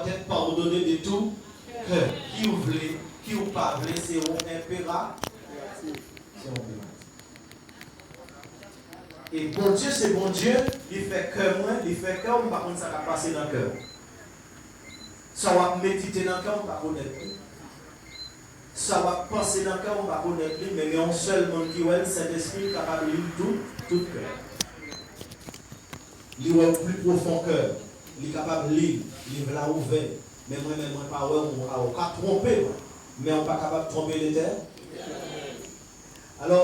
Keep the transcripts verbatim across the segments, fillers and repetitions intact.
Tèt padone de tou kè. Ki w vle, ki w pa vle, se yon enpera-, se yon enperatif. E Bondye se Bondye, li fè kè mwen, li fè kè w, m pa konn sa k ap pase nan kè w. Sa w ap medite nan kè w, m pa konèt li. Sa w ap panse nan kè w, m pa konèt li, men gen yon sèl moun ki wè l, Sentespri, l kapab li l tou, tout kè. Li wè w pli pwofon kè w. Li kapab li l, liv la ouvè. Men mwen menm, mwen pa wè w, mwen pa wè w. Ou ka twonpe mwen, men ou pa kapab twonpe Letè-, Alò,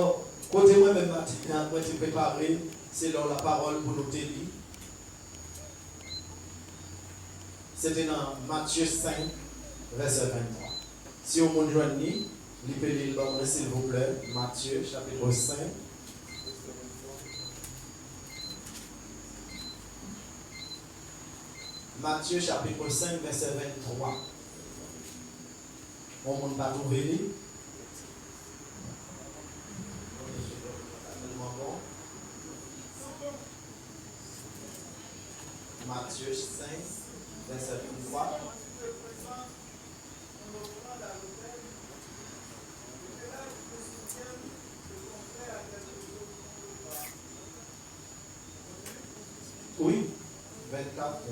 kote mwen menm maten an, mwen te prepare, se lè w lapawòl pou nou te li. Se te nan Matye senk, vèsè venntwa. Si yon moun jwenn li, li pe li l ban mwen, silvouplè. Matye, chapit senk. Matye, chapit senk, vèsè venntwa. Yon moun pa twouve li? Matye senk, vèsè venntwa. Wi, vennkat.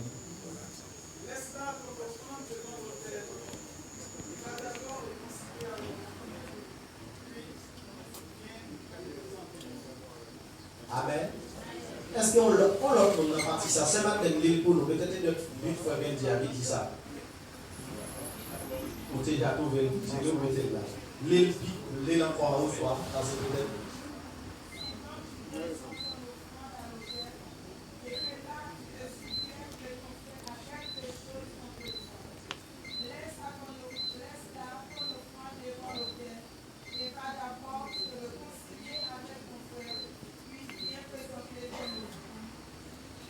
Amèn. Èske yon lòt, yon lòt moun nan pati sa? Sè Madlèn li l pou nou. Petèt se de Bib Frè Kendi a ki di sa. Ou te ja twouve l, se yo mete l la. Li l pi, li l ankò oswa, sa se petèt.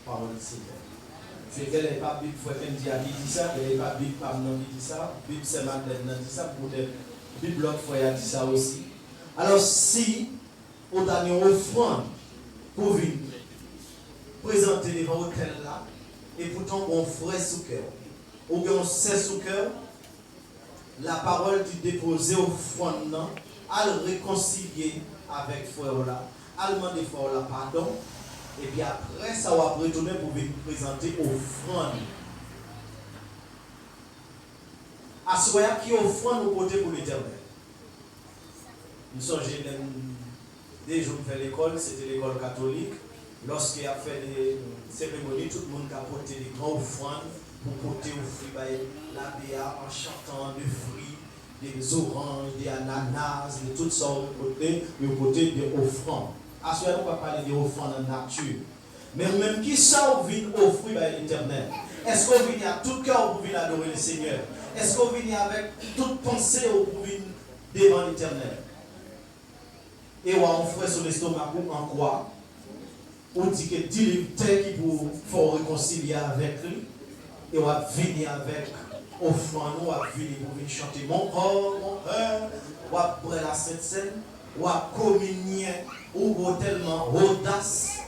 Pawòl Senyè. Se genlè e pa Bib Frè Kendi a ki di sa, genlè e pa Bib pa m nan ki di sa, Bib Sè Madlèn nan di sa, poutèt Bib lòt frè a di sa osi. Alò, si ou ta gen yon ofrann pou vin prezante devan otèl la, epoutan w gen yon frè sou kè w, ou gen yon sè sou kè w, lapawòl di depoze ofrann nan, al rekonsilye avèk frè w la, al mande frè w la padon, epi apre sa w ap retounen pou vin prezante ofrann. Aswè a, ki ofrann ou pote pou Letènèl? M sonje lè m, de jou m fè lekòl, se te lekòl katolik. Lòske y ap fè de seremoni, tout moun ka pote de gran ofrann pou pote ofri bay labe a, an chantan de fri, de zoranj, de ananas, de tout sa yo pote, yo pote de ofrann. Aswè a, nou p ap pale de ofrann an nati. Men ou menm, kisa w vin ofri bay Letènèl? Èske w vini ak tout kè w pou vin adore Lesenyè? Èske w vini avèk tout panse w pou vin devan Letènèl? E w a yon frè sou lestomak ou an kwa, ou di ke di li tè ki pou fè w rekonsilye avèk li, e w ap vini avèk ofrann ou, w ap vini pou vin chante Mon corps, mon cœur, w ap bwè la Sent Sèn, w ap kominye, ou, ou tèlman odas,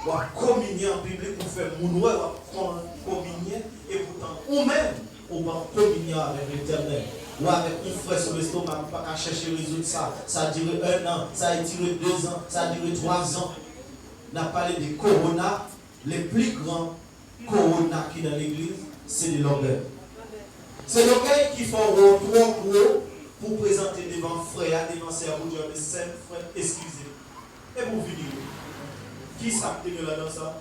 w ap kominye an piblik pou fè moun wè w ap kon-, kominye, epoutan ou menm, ou pa an kominyon avèk Letènèl. Ou avèk yon frè sou lestomak, ou pa ka chèche rezoud sa. Sa dire ennan, sa dire dezan, sa dire twazan. N ap pale de kowona, le pli gran kowona ki nan legliz, se de lògèy. Se lògèy ki fè w wè w twò gwo pou prezante devan frè a, devan sè a, pou di, men sè m, frè m, eskize m. Epi w vini wi. Kisa k te gen ladan sa?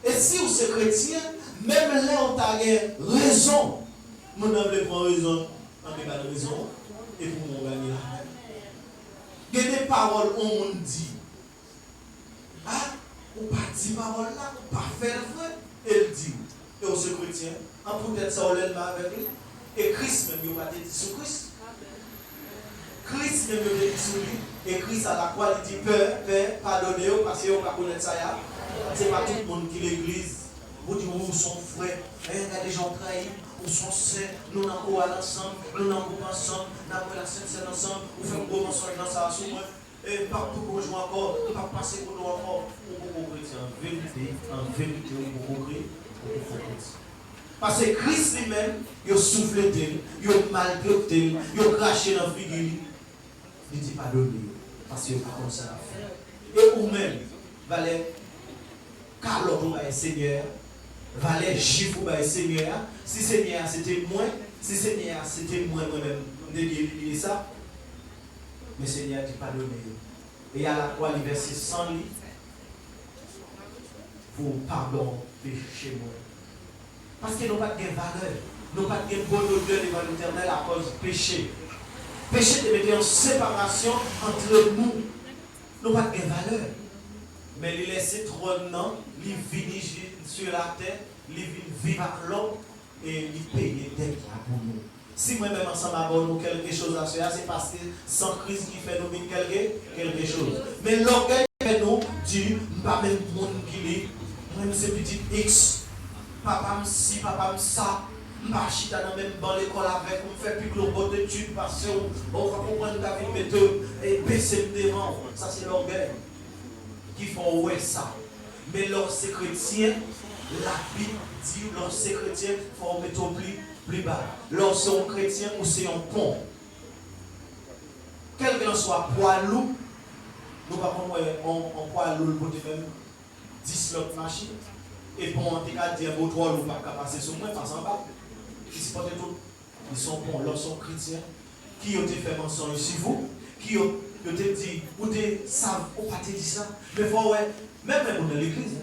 E si w se kretyen, menm lè w ta gen rezon, moun nan vle pran rezon, ann te ba l rezon an, epi w ganye lapè. Gen de pawòl yon moun di, a, ou pa di pawòl la, ou pa fè l vre, e l di w, e w se kretyen, an poutèt sa w lènmi avèk li, e Kris menm yo pa te di sou Kris. Kris menm yo te di sou li, e Kris a lakwa, li di, Pè, Pè, padone yo, paske yo pa konèt sa y ap. Se pa tout moun ki legliz. Ou di, wi, ou se yon frè. Men gade jan w trayi m. Ou se yon sè. Nou nan koral ansanm, nou nan gwoup ansanm, n ap bwè la Sent Sèn ansanm. Ou fè m gwo mansonj nan sa a sou mwen. E m p ap tou bonjou ankò, m p ap pase kote w ankò. Ou poko kretyen. An verite, an verite, ou poko kre-, ou poko kretyen. Paske Kris li menm, yo souflete l, yo maltrete l, yo krache nan figi li. Li di padone yo, paske yo pa konn sa y ap fè. E ou menm, valè kalòt ou bay Senyè a, valè jif ou bay Senyè a, si Senyè a se te mwen, si Senyè a se te mwen, mwen menm, m te gen elimine sa. Men Senyè a di padone yo. E a lakwa, li vèse san li pou padon peche mwen. Paske nou pa t gen valè. Nou pa t gen bon odè devan Letènèl akòz peche. Peche te mete yon separasyon antre nou. Nou pa t gen valè. Men li lèse twòn nan, li vini ji-, sou latè, li vin viv ak lòm, e li peye dèt la pou nou. Si mwen menm ansanm avè w nou kèlke choz aswè a, se paske san Kris ki fè nou vin kèlke, kèlke choz. Men lògèy fè nou di, "M pa menm moun ki li, mwen m se pitit X, papa m si, papa m sa, m pa chita nan menm ban lekòl avèk ou, m fè pi gwo bòt etid pase w, ou pa konprann, m ta vin mete w, e bese m devan w." Sa se lògèy ki fè w wè sa. Men lè w se kretyen, Labib di w, lè w se kretyen, fò w mete w pli, pli ba. Lè w se yon kretyen, ou se yon pon. Kèlkelanswa pwa lou, nou pa konn wè yon, yon pwa lou l pote menm dis lòt machin. E pon an te ka di, "Enben, w twò lou, w p ap ka pase sou mwen, pase anba." Li sipòte tout. Li se yon pon, lè w se yon kretyen, ki yo te fè mansonj sou ou, ki yo, yo te di, ou te sav, ou pa te di sa. Men fò w wè, menm lè moun nan legliz,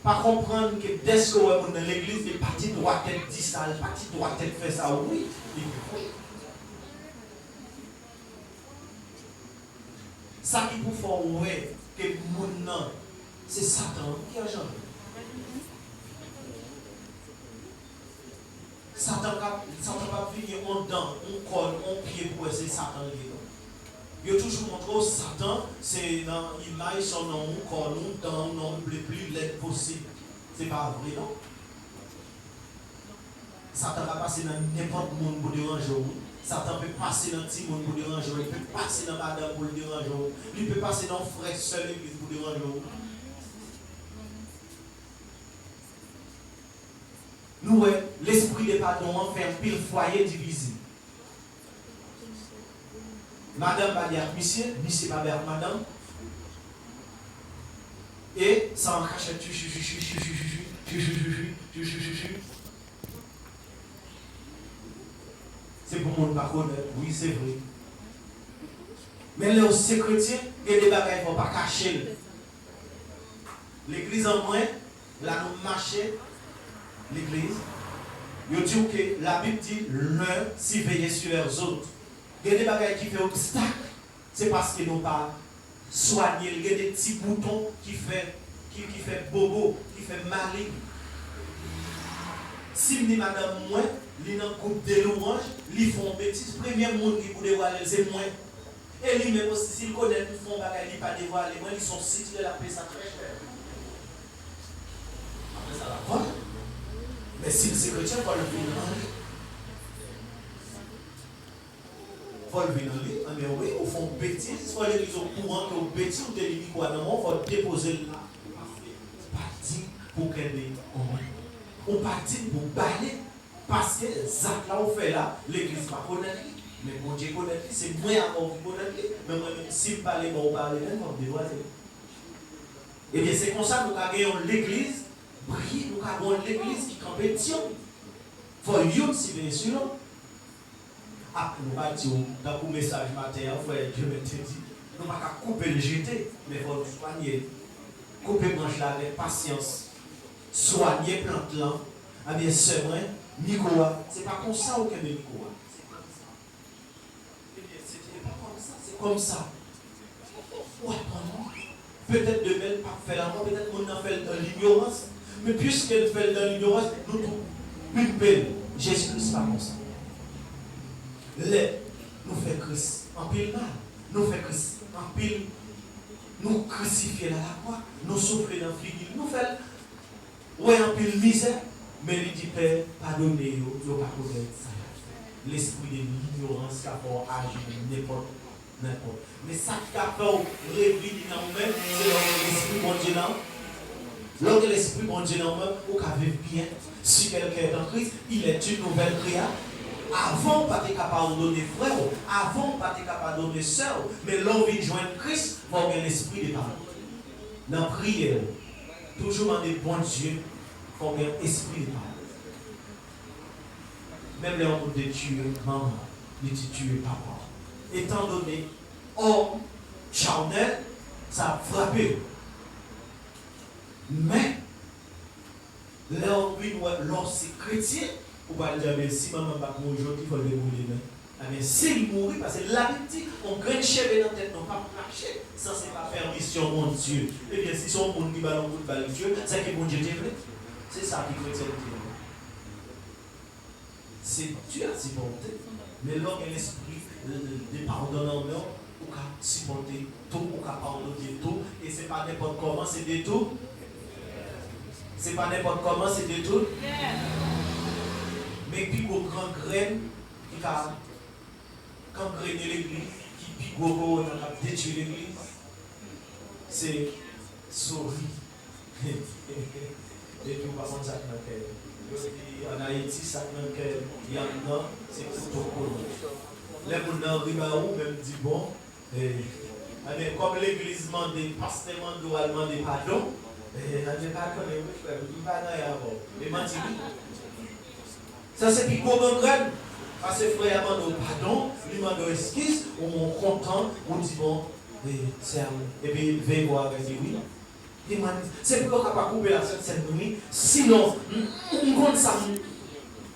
pa konprann ke dèske w wè moun nan legliz, li pa ti dwatèt di sa, li pa ti dwatèt fè sa, wi, li te fè. Sa ki pou fè w wè ke moun nan, se Satan wi ki anjanm li. Satan k ap, Satan p ap vini yon dan, yon kòn, yon pye pou wè se Satan l ye non. Yo toujou montre w Satan se nan imaj, se yon nonm, yon kòn, yon dan, yon nonm li pli lèd posib. Se pa vre non. Satan ka pase nan nenpòt moun pou deranje w wi. Satan pe pase nan timoun pou deranje w, li pe pase nan madanm pou l deranje w, li pe pase nan yon frè sè legliz pou deranje w. Nou wè, lespri de padon an fè anpil fwaye divize. Madanm pa byen ak misye, misye pa byen ak madanm. E sa an kachèt, chuchuchuchu. Se pou moun pa konèt, wi, se vre. Men lè w se kretyen, gen de bagay fò w pa kache l. Legliz an mwen, la nou mache, legliz, yo di w ke Labib di, l'un surveille sur les autres. Gen de bagay ki fè obstak, se paske nou pa swanye l. Gen de ti bouton ki fè, ki, ki fè bobo, ki fè maling. Si m di madanm mwen, li nan gwoup de lwanj, li fè yon betiz, premye moun ki pou devwale l, se mwen. E li menm osi, si l konèt m fè yon bagay, li pa devwale mwen, li se yon sitirè, l ap peye sa trè chè. Apre sa, l ap vòlè. Men si l se kretyen, fò l vin an li. Fò l vin an li. Anben wi, ou fè yon betiz, fò legliz okouran ke w betiz, ou te li mikwo a nan men w, fò w depoze l la. Paske ou pa dign pou kenbe yon moun. Ou pa dign pou bale. Paske zak la ou fè la, legliz pa konèt li, men Bondye konèt li, se mwen avè w ki konèt li, men mwen menm, si m pa lemò, ou pa lemò, fò m devwale l. Ebyen, se konsa nou ka gen yon legliz, bri, nou ka gen yon legliz ki kanpe dyanm. Fò youn siveye sou lòt. Ak nou pa di w, tankou mesaj maten an, frè Dieumène te di, nou pa ka koupe l jete, men fò nou swanye l. Koupe branch la avèk pasyans. Swanye plant lan. Ebyen, sè mwen, mikwo a, se pa konsa ou kenbe mikwo a. Se konsa. Ebyen, se, se pa konsa, se konsa. Ou aprann, non? Petèt demen l p ap fè l ankò, petèt moun nan fè l dan linyorans. Men piske l fè l dan linyorans, nou tou pimpe l. Jezi Kris pa konsa. Lè nou fè Kris anpil mal, nou fè Kris anpil, nou krisifye l alakwa, nou soufle nan figi l, nou fè l wè anpil mizè, men li di, Pè, padone yo, yo pa konèt sa y ap fè. Lespri de linyorans ka fè w aji nenpòt, nenpòt. Men sa ki ka fè w revini nan ou menm, se lè w gen Lespri Bondye nan ou. Lè w gen Lespri Bondye nan ou menm, ou ka viv byen. Si quelqu'un est en Christ, il est une nouvelle créature. Avan w pa te ka padone frè w, avan w pa te ka padone sè w, men lè w vin jwenn Kris, fò w gen lespri de padon. Nan priyè w, toujou mande Bondye, fò w gen espri de padon. Menm lè yon moun te tiye manman, li te tiye papa. Etandone, òm, charnèl, sa ap frape w. Men, lè w vin wè, lè w se kretyen, ou pral di, "Anben, si manman m pa t mouri jodi, fò l te mouri demen." Anben, si l mouri, paske Labib di, "Yon grenn cheve nan tèt nou p ap rache san se pa pèmisyon Bondye." Ebyen, si se yon moun ki ba l yon kout bal, li tiye l, sèke Bondye te vle. Se sa ki kretyènte an. Se di a sipòte. Men lè w gen lespri de padon nan men w, ou ka sipòte tou, ou ka padone tou, e se pa nenpòt kòman, se de tou. Se pa nenpòt kòman, se de tou. Men pi gwo gangrenn ki ka gangrene legliz, ki pi gwo kowona k ap detwi legliz, se souri. Depi w pa konn sa k nan kè yo. Yo di ann Ayiti, sa k nan kè yam nan, se pwotokòl. Lè moun nan ri ba ou, menm di bon, eh, anben, kòm legliz mande, pastè mande w al mande padon, eh, anben, padone wi, frè m, m pa nan avè w. E manti wi. Sa se pi gwo gangrèn. Pase frè a mande w padon, li mande w eskiz, ou kontan, ou di bon, eh, sè a, epi veye bò avèk li wi. Li mande, se pou yo ka pa koupe Lasent Sèn wi. Sinon, m, m konn sa m.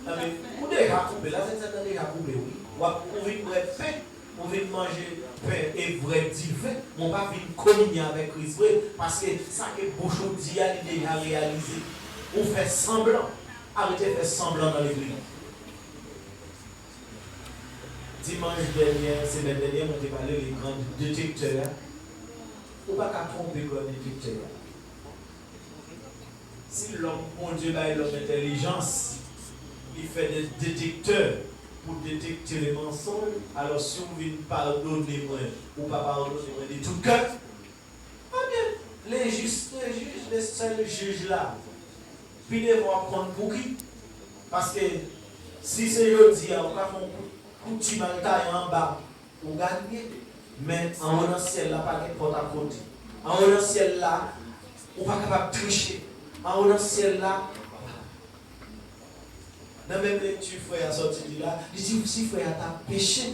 Anben, ou deja koupe, Lasent Sèn nan deja koupe wi. W ap, ou vin bwè pen, ou vin manje pen e bwè diven, men w pa vin kominye avèk Kris vre, paske sa ke bouch ou di a, li deja reyalize. Ou fè sanblan. Arete fè sanblan nan legliz. Dimanch dènyè, semèn dènyè, mwen te pale de gran detektè a. Ou pa ka twonpe gran detektè a. Si lòm, Bondye bay lòm entèlijans, li fè de detektè pou detekte le mensonge, alò si w vin padone mwen, ou pa padone mwen de tout kè, Ebyen, le juste juge, le sèl jij la, pi devan w ap konn pouki. Paske, si se jodi a, ou ka fè yon kou, kou ti mal taye anba, ou ganye. Men, anwo nan syèl la, pa gen pòt akote. Anwo nan syèl la, ou pa kapab triche. Anwo nan syèl la, nan menm lekti frè a sòti di la, li di, si frè a ta peche,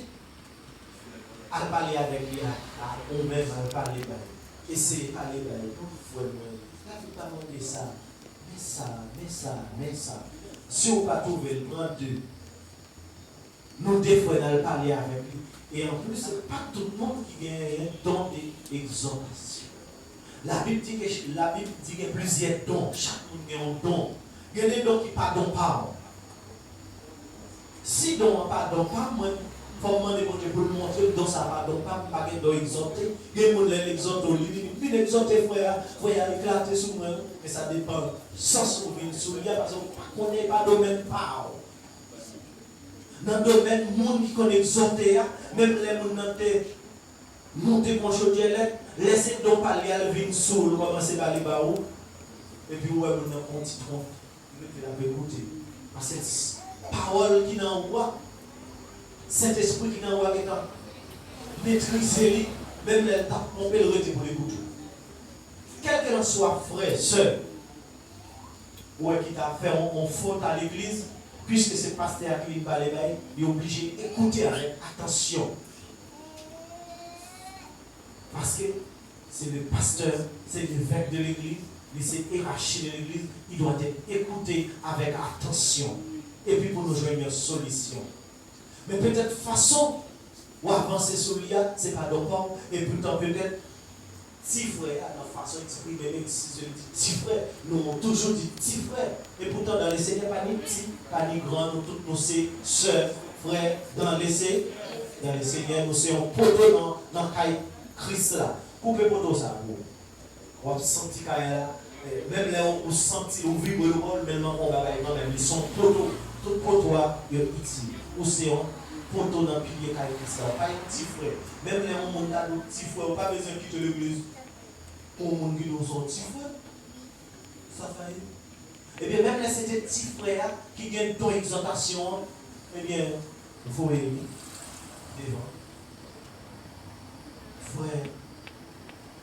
Al pale avèk li a, a, ou menm, al pale ba li. Eseye pale ba li. Non, frè mwen, Labib pa mande sa. Men sa, men sa, men sa. Si w pa twouve l, pran de. Nou de frè n al pale avèk li. E anplis, se pa tout moun ki genyen don de egzòtasyon. Labib di ke, Labib di gen plizyè don. Chak moun gen yon don. Gen de don ki pa don pa w. Si don an pa don pa mwen, fò m mande Bondye pou l montre m don sa a pa don pa m, m pa gen don egzòte. Gen moun lè l egzòte w, li vin, vin egzòte frè a, frè a eklate sou mwen, men sa depann sans ou vin sou li a, paske ou pa konnen e pa domèn pa w. Nan domèn moun ki konn egzòte a, menm lè moun nan te monte kon chodyè lèt, lè se don pa l, li al vin sou w, l kòmanse pale ba ou, epi ou wè moun nan pran yon ti twonp. Mete l ap ekoute. Paske s-, pawòl ki nan ou a, Sentespri ki nan ou a gentan metrize li, menm lè l t ap twonpe l, rete pou l ekoute w. Kèlkelanswa frè, sè, ou wè ki ta fè yon, yon fot a legliz, piske se pastè a ki vin pale ba li, li oblije ekoute avèk atansyon. Paske Se le pasteur, c'est l'évêque de l'église, li se erachi de legliz, li dwa èt ekoute avèk atansyon. Epi pou nou jwenn yon solisyon. Men petèt fason w avanse sou li a, se pa don pa w, e poutan petèt ti frè a nan fason eksprime l, si se li di ti frè, nou toujou di ti frè. E poutan dan le Senyè pa ni ti, pa ni gran, nou tout nou se sè, frè, dan le Se-, dan le Senyè, nou se yon poto nan, nan kay Kris la. Koupe poto sa pou ou. W ap santi kay la, eh, menm lè ou, ou santi, ou vibre yo ba w, men l manke yon bagay kanmenm. Li se yon poto. Tout poto a, yo itil. Ou se yon poto nan pilye kay Kris la. Ou pa yon ti frè. Menm lè yon moun ta di w ti frè, ou pa bezwen kite legliz pou yon moun ki di w se yon ti frè. Sa fè. Ebyen, menm lè se te ti frè a ki gen don egzòtasyon an, ebyen, voye li devan. Frè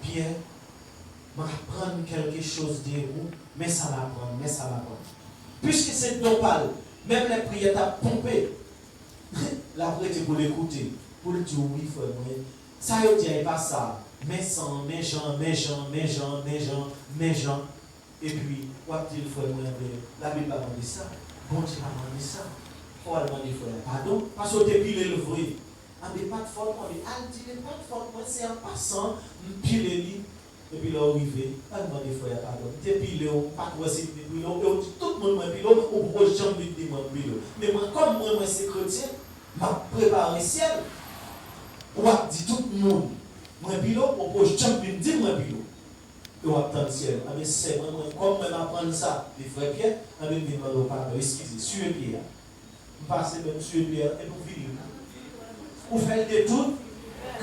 Pyè, m aprann kèlke choz de ou, men sa m aprann, men sa m aprann. Piske se don pa l, menm lè priyè t ap ponpe, l ap rete pou l ekoute, pou l di w, wi, frè mwen, sa yo di a, e pa sa. Men san, men jan, men jan, men jan, men jan, men jan. Epi, w ap di l, frè mwen, anben, Labib pa mande sa. Bondye pa mande sa. Fò w al mande frè a padon, paske w te pile l vre. Anben, pa t fòt mwen, anben, al di l, e pa t fòt mwen, se an pasan, m pile li. Epi lè w rive, al mande frè a padon. M te pile w, m pa t wè si m te pile w, e w di tout moun mwen pile w, ou poko janm vin di mwen m pile w. Men mwen, kòm mwen, mwen se kretyen, m ap prepare syèl. W ap di tout moun mwen pile w, ou poko janm vin di mwen pile w. E w ap tann syèl. Anben, sè mwen, mwen, kòm mwen m aprann sa de frè Pyè, anben, m vin mande w padon, eskize, siye pye a. M pase men m siye pye a, epi w vini. Ou fè l de tout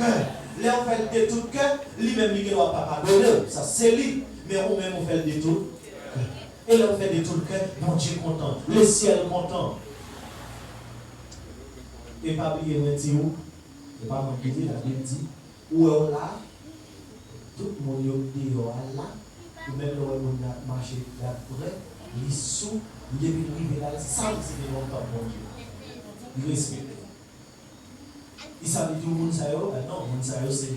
kè. Lè w fè l de tout kè, li menm li gen dwa pa padone w, sa se li. Men ou menm ou fè l de tout kè. E lè w fè de tout kè, Bondye kontan, lesyèl kontan. E pa bliye mwen di w, e pa mwen ki di, Labib di, ou wè w la, tout moun yo k deyò a la, ou menm lè w wè moun nan ap mache daprè, li sou, li depi l rive la, li santi se te yon tanp Bondye. Li respekte. Li sa li di w moun sa yo, a non, moun sa yo se,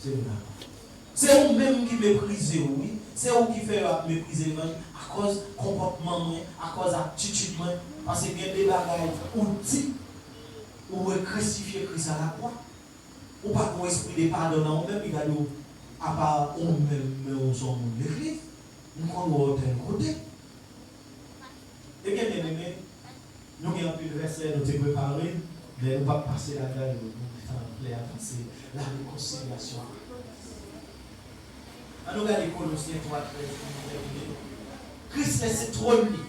se moun apa. Se ou menm ki meprize w, wi. Se ou ki fè yo ap meprize levanjil akòz konpòtman mwen, akòz atitid mwen. Paske gen de bagay ou di, ou rekrisifye Kris a lakwa. Ou pa gon espri de padon nan ou menm, li gade w, apa ou menm, men ou se yon moun legliz, m konn wè w tèl kote. Ebyen, byeneme, nou gen anpil vèsè nou te prepare, men nou p ap pase ladan yo, nou gentan lè a pase, la rekonsilyasyon. Ann nou gade Kolosyen twa trèz pou nou tèmine. Kris lèse twòn li.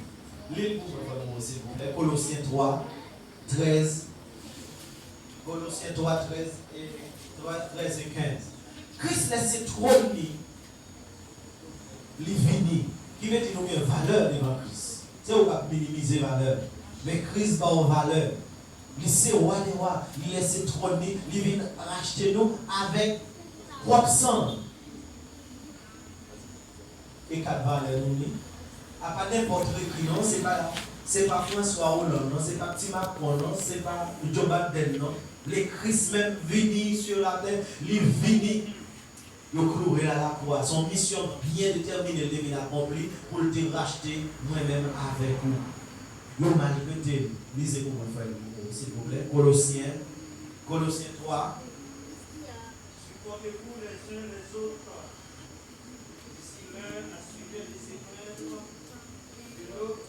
Li l pou mwen, silvouplè. Kolosyen twa trèz. Kolosyen twa trèz e, twa trèz e kenz. Kris lèse twòn li, li vini. Ki vle di nou gen valè devan Kris. Se ou k ap minimize valè. Men Kris ba w valè. Li se Wa dè wa. Li lèse twòn li, li vin rachte nou avèk pwòp san l. E kat valè nou li. A pa nenpòt rekri non, se pa, se pa François Hollande non, se pa Ti Macron non, se pa Joe Biden non. Le Christ menm vini sur la terre, li vini. Yo kloure l a lakwa. Se yon misyon byen detèmine l te vin akonpli pou l te rachte mwen menm avèk ou. Yo maltrete l. Lize pou mwen, frè m, silvouplè. Kolosyen, Kolosyen twa. Supportez-vous les uns les autres. Si l'un a suivi les épreuves de l'autre,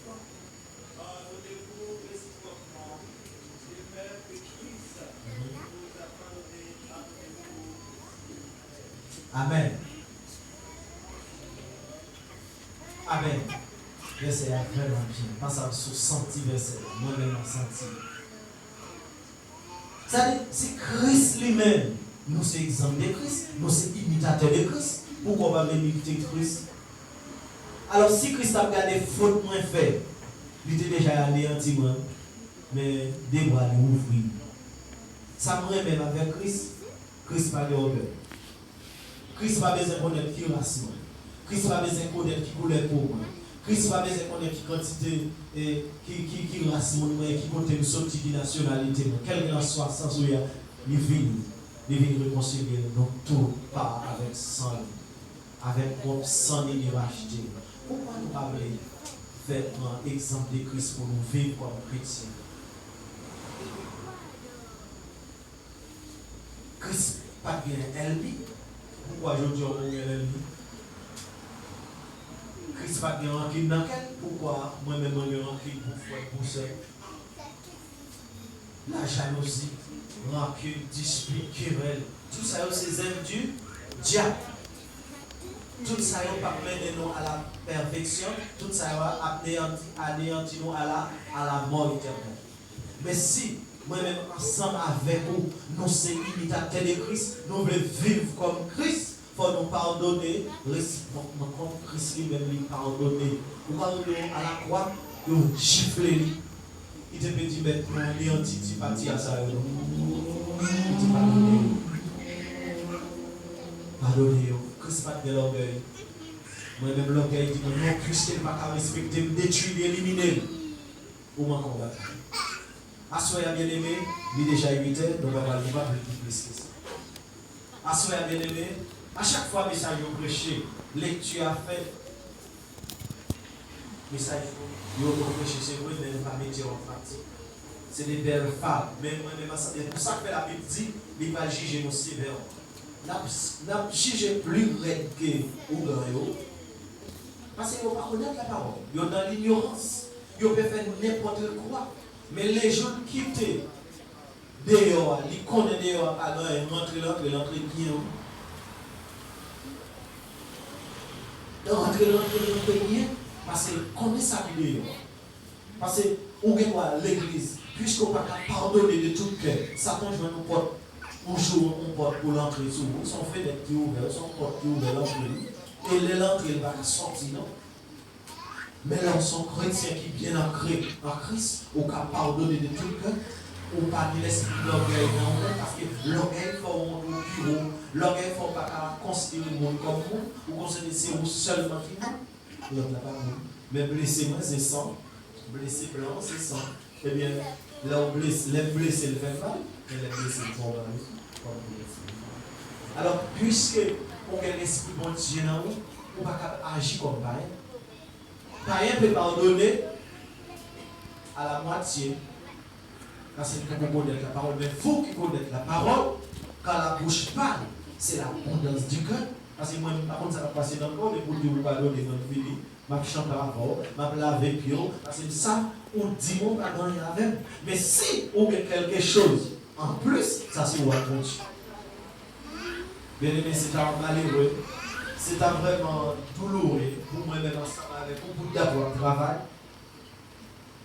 pardonnez-vous réciproquement, de même que Christ vous a pardonné, pardonnez-vous aussi. Amèn. Amèn. Vèsè a vrèman byen. Pase sou santi vèsè a. Mwen menm mwen santi. Sa di, si Kris li menm, nou se egzanp de Kris, nou se imitatè de Kris, poukwa w pa vle imite Kris? Alò, si Kris t ap gade fot mwen fè, li te deja aneyanti mwen, men de bra li ouvri. Sa m renmen avèk Kris, Kris pa gen ògèy. Kris pa bezwen konnen ki ras mwen. Kris pa bezwen konnen ki koulè po mwen. Kris pa bezwen konnen ki kantite, e, ki, ki, ki ras moun mwen, ki kote m soti, ki nasyonalite mwen. Kèlkelanswa sans ou ye a, li vini. Li vin rekonsilye nou tou pa avèk san li. Avèk pwòp san li, li rachte nou. Poukwa nou pa vle fè pran egzanp de Kris pou nou viv kòm kretyen? Kris pa t gen ènmi. Poukwa jodi a ou gen ènmi? Kris pa t gen rankin nan kè l. Poukwa mwen menm mwen gen rankin pou frè m, pou sè m? Lajawouzi, rankin, dispit, kerèl, tout sa yo se zèv di dyab. Tout sa yo p ap mennen nou a la pèfeksyon. Tout sa yo ap aneyanti, aneyanti nou a la, a la mò etènèl. Men si mwen menm ansanm avèk ou, nou se imitatè de Kris, nou vle viv kòm Kris, Fò nou padone resipwokman kòm Kris li menm li padone. Ou pa wè yo alakwa, yo jifle li. Li te pe di, Mèt mwen, aneyanti ti pati a sa yo non. Li di, Padone yo. Padone yo. Kris pa t gen lògèy. Mwen menm lògèy di mwen non, piske l pa ka respekte m, detwi li, elimine l. Ou manke yon bagay. Aswè a, byeneme, li deja uit è, nou pa pral, nou pa pral di plis ke sa. Aswè a, byeneme, a chak fwa mesaj yo preche, lekti a fèt, mesaj yo, yo preche, se vre, men nou pa mete yo an pratik. Se de bèl fab, men mwen menm, ansanm, e pou sa k fè Labib di, li pral jije nou sevèman. N ap, n ap jije pli rèd ke ougan yo, paske yo pa konèt lapawòl. Yo nan linyorans. Yo pe fè nenpòt kwa. Men lejou l kite deyò a, li konnen deyò a pa gen anyen, rantre, l antre, l antre byen, wi. L rantre, l antre, l antre byen, paske l konnen sa ki deyò a. Paske ou gen dwa al legliz, piske w pa ka padone de tout kè, Satan jwenn yon pòt, yon jou, yon pòt pou l antre sou ou. Se yon fenèt ki ouvè, se yon pòt ki ouvè, l antre, wi. E lè l antre, l pa ka sòti, non. Men lè w se yon kretyen ki byen ankre an Kris, ou ka padone de tout kè, ou pa gen lespri lògèy nan ou menm, paske lògèy fè w montre w pi wo, lògèy fè w pa ka konsidere moun kòm moun, ou konsidere se ou sèlman ki moun, lòt la pa moun. Men blese mwen, se san, blese blan, se san. Ebyen, lè w blese, lè m blese, l fè m mal, men lè m blese, l fè w mal osi, kòm pou blese. Alò, piske ou gen lespri Bondye nan ou, ou pa kab aji kòm payen. Payen pe padone à la moitié, paske l poko konèt lapawòl, men vous qui connaissez la parole, car la bouche parle, c'est l'abondance du cœur. Paske mwen, m pa konn sa k ap pase nan kè w, men pou di ou padone, mwen, m vini, m ap chante avè w, m ap lave pye w, paske m sa ou di m ou pa gen anyen avè m. Men si ou gen kèlke choz an plis, sa se ou ak Bondye. Byeneme, se ta malere, se ta vrèman douloure pou mwen menm ansanm avèk yon bout dat w ap travay.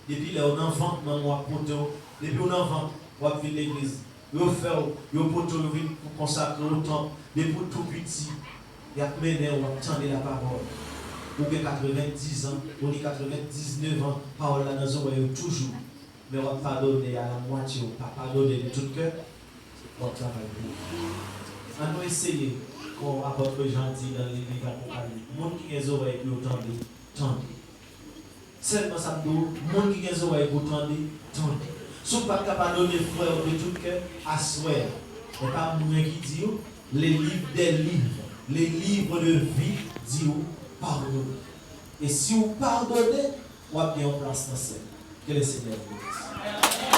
Depi lè w nan vant manman w ap pote w, depi w nan vant, w ap vin legliz. Yo fè w, yo pote w, yo vin pou konsakre w tanp. Depi w tou piti, y ap mennen w, w ap tande lapawòl. Ou gen katrevendiz an, ou ni katrevendiznèf an, pawòl la nan zòrèy ou toujou. Men w ap padone à la moitié, ou pa padone de tout kè, w ap travay pou ou. Ann nou eseye, kon apòt Jan di nan liv Apokalips, moun ki gen zòrèy pou yo tande, tande. Sèlman sa m di w, moun ki gen zòrèy pou tande, tande. Si w pa t ka padone frè w de tout kè, aswè a, e pa mwen ki di w, le livre des livres, le livre de vie di w padone. E si w padone, w ap gen yon plas nan syèl. Que le Seigneur vous bénisse.